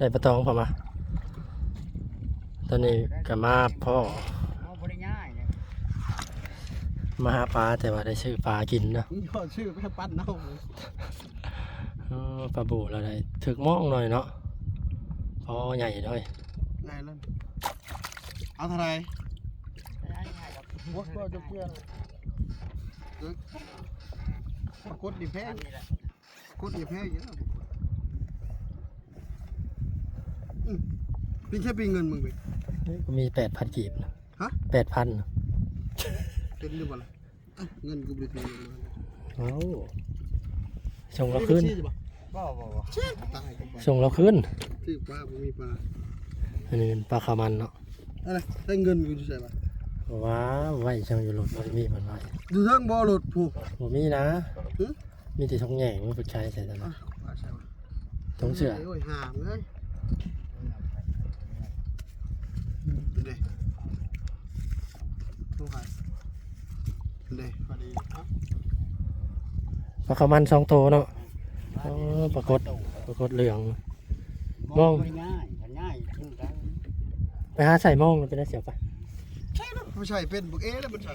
ດ້ປາຕອງ ພໍ່ມາ. ຕອນນີ້ກໍມາພໍ້ ເຮົາບໍ່ໄດ້ຍ້າຍເດ້ ມາຫາປາ ແຕ່ວ່າໄດ້ຊື້ປາກິນເນາະ. ມັນກໍຊື້ໄປປັ້ນເອົາ. ເອີ ປາບູລາວໄດ້ຖືກມອງໜ້ອຍເນາະ. ພໍໃຫຍ່ເດ້ ໃຫຍ່ແລ້ວ. ເອົາເທົ່າໃດ? ບໍ່ ບໍ່ຈະເຈື່ອນ. ປາກົດນີ້ແພງ. ກົດນີ້ແພງຢູ່ແລ້ວ. ອືມ ປິງໃຊ້ປິງເງິນມຶງເວີຍ. ເອີ ມີແປດພັນກີບນະ. ຮະ? ແປດພັນນະ. ເປັນຢູ່ບໍ່ລະ? ອ່ະ ເງິນກູບໍ່ໄດ້ຖືມາ. ເອົ້າ ສົ່ງລາວຄືນ. ບໍ່ ບໍ່ ບໍ່ ຕາຍ. ສົ່ງລາວຄືນ. ຖືກປາ ບໍ່ມີປາ. ອັນນີ້ເປັນປາຂາວມັນເນາະ. ອັນນັ້ນ ໃຊ້ເງິນກູຢູ່ໃສວະ? ວ່າໄວ້ຈັ່ງຢູ່ລົດ ບໍ່ໄດ້ມີເພິ່ນໄວ້. ຢູ່ເທິງບໍ່ລົດຜູ້? ບໍ່ມີນະ. ຫຶ? ມີແຕ່ຖົງແຍງ ມັນໄປໃຊ້ໃສ່ຕະຫຼອດ. ອ່ະ ວ່າໃສ່ວະ? ຖົງເສື້ອ. ໂອ້ຍ ຫາມເອີຍ. ເດ້ ໂທຫາ ເດ້ ພໍດີ. ປາຂາວມັນສອງໂຕເນາະ. ໂອ້ ປາກົດ ປາກົດເຫຼືອງ. ມອງ ບໍ່ໄດ້ງ່າຍ ງ່າຍຄືກັນ. ໄປຫາໃສ່ມອງ ເປັນໄດ້ສຽວປະ? ໃສ່ເນາະ ມັນໃສ່ເປັນ ບັກເອແລ້ວມັນໃສ່.